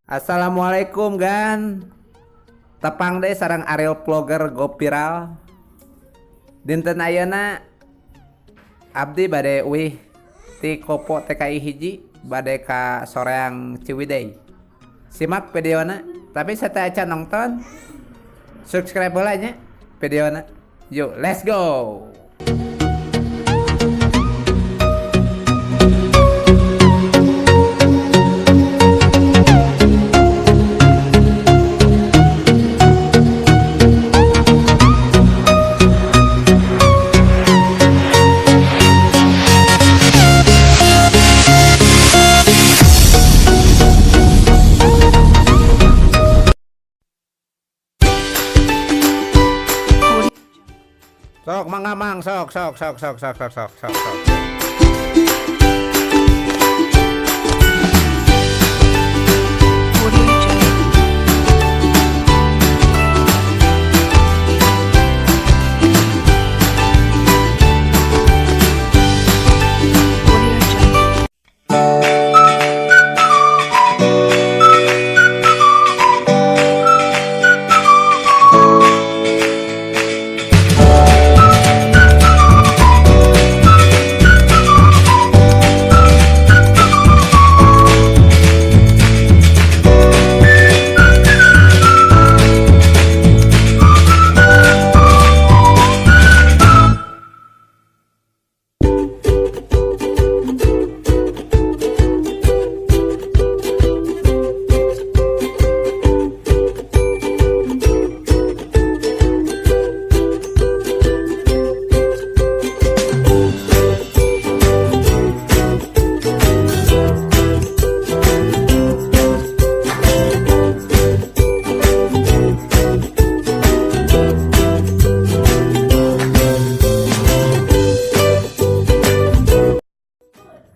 Assalamualaikum gan. Tepang deui sareng Ariel Vlogger Go Viral. Dinten ayeuna abdi bade uih ti Kopo TKI hiji bade ka Soreang Ciwidey. Simak videona, tapi sateuacan nonton subscribe heula nya videona. Yuk, let's go. Sok mangga mang, sok sok sok sok sok sok sok sok sok. Audio Jungle. Audio Jungle.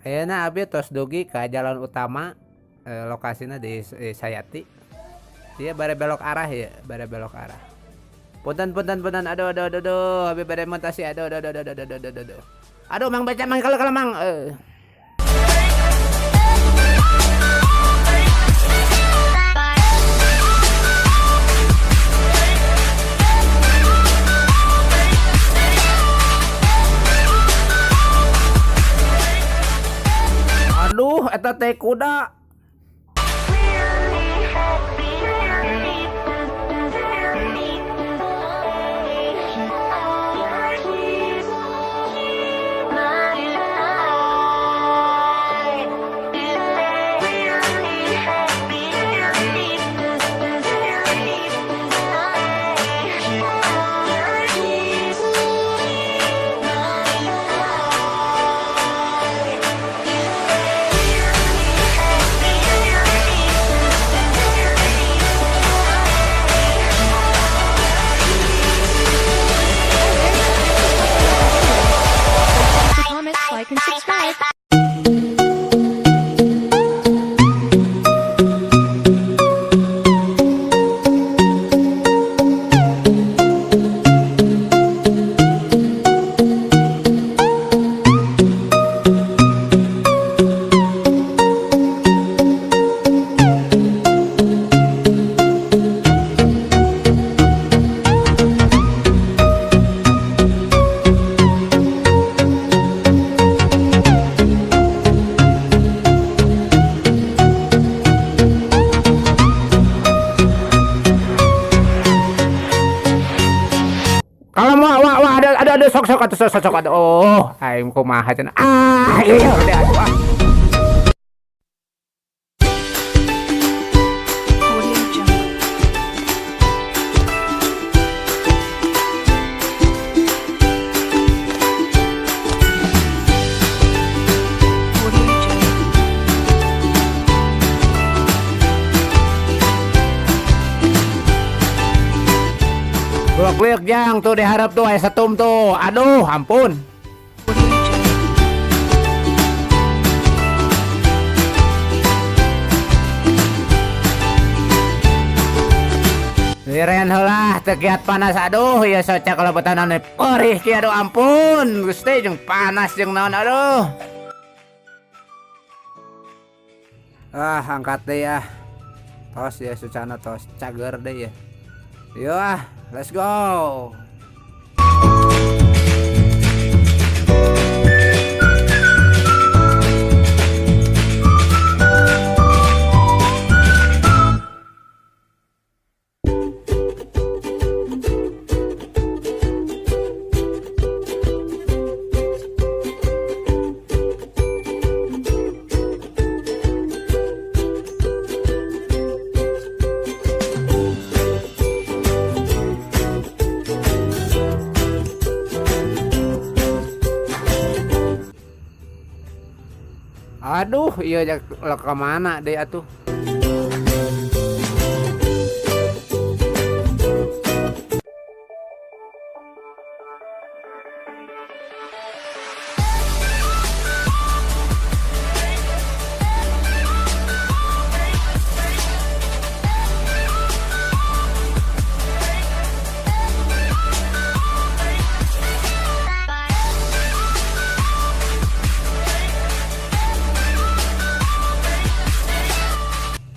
Ayeuna abdi tos dugi ka jalan utama, lokasina di Sayati. Ieu bade belok arah ya, bade belok arah. Punten punten punten, aduh aduh aduh aduh, abdi bade mutasi, aduh aduh aduh aduh aduh aduh aduh. Aduh mang beca mang kalau kalau mang. Aduh, eta teh kuda. To comment, like, and subscribe. Kalau mau wah wah ada sok sok atau sok sok ada. Oh, aing kumaha cenah. Ah, iya udah aduh ah. Audio Jungle. Audio Jungle. Blok liuk jang tuh diharap tuh aya setum tuh. Aduh, ampun. Audio Jungle. Liren heula teu kiat panas, aduh ieu soca kalau betanan perih kieu, aduh ampun Gusti, jeung panas jeung naon, aduh. Ah, angkat deh ya. Tos ya sucana tos cager deh ya. Yo ah, let's go. Aduh, iya lah kemana deh atuh.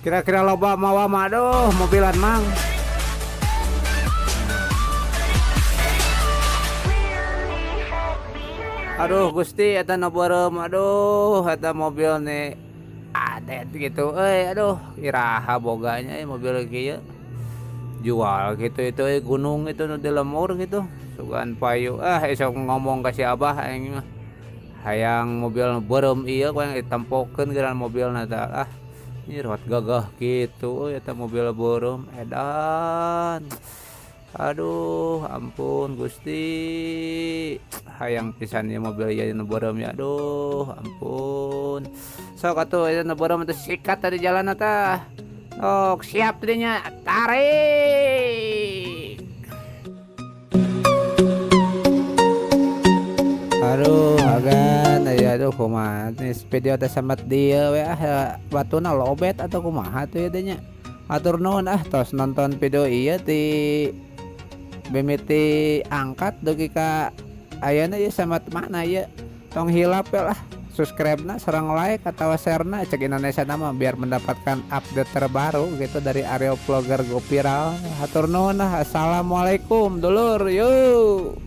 Kira-kira loba mawa mah aduh mobilan mang. Aduh Gusti eta nu beureum, aduh eta mobil nih adet gitu euy, aduh iraha boganya mobil kieu. Jual gitu itu euy, gunung itu nu di lemur gitu. Sugan payu ah esok ngomong ka si Abah aing mah. Hayang mobil beureum ieu ku yang ditempokeun geura mobilna tah. Ah nyirot gagah gitu euy eta mobil beureum edan. Aduh ampun Gusti, hayang pisan ieu mobil ieu nu beureum ya, aduh ampun. Sok atuh ieu nu beureum teh sikat tadi jalan tah. Sok siap tadi nya, tarik. Aduh agan aya aduh kumaha nih video teh samet dieu we ah, batuna lobet atau kumaha tuh ya teh nya. Atur nuhun ah tos nonton video ieu ti mimiti angkat dugi ka ayeuna ieu samet mana ieu. Tong hilap we lah subscribe-na sareng like atawa share-na cek Indonesia nama biar mendapatkan update terbaru gitu dari Ariel Vlogger Go Viral. Hatur nuhun ah, assalamualaikum dulur yuk.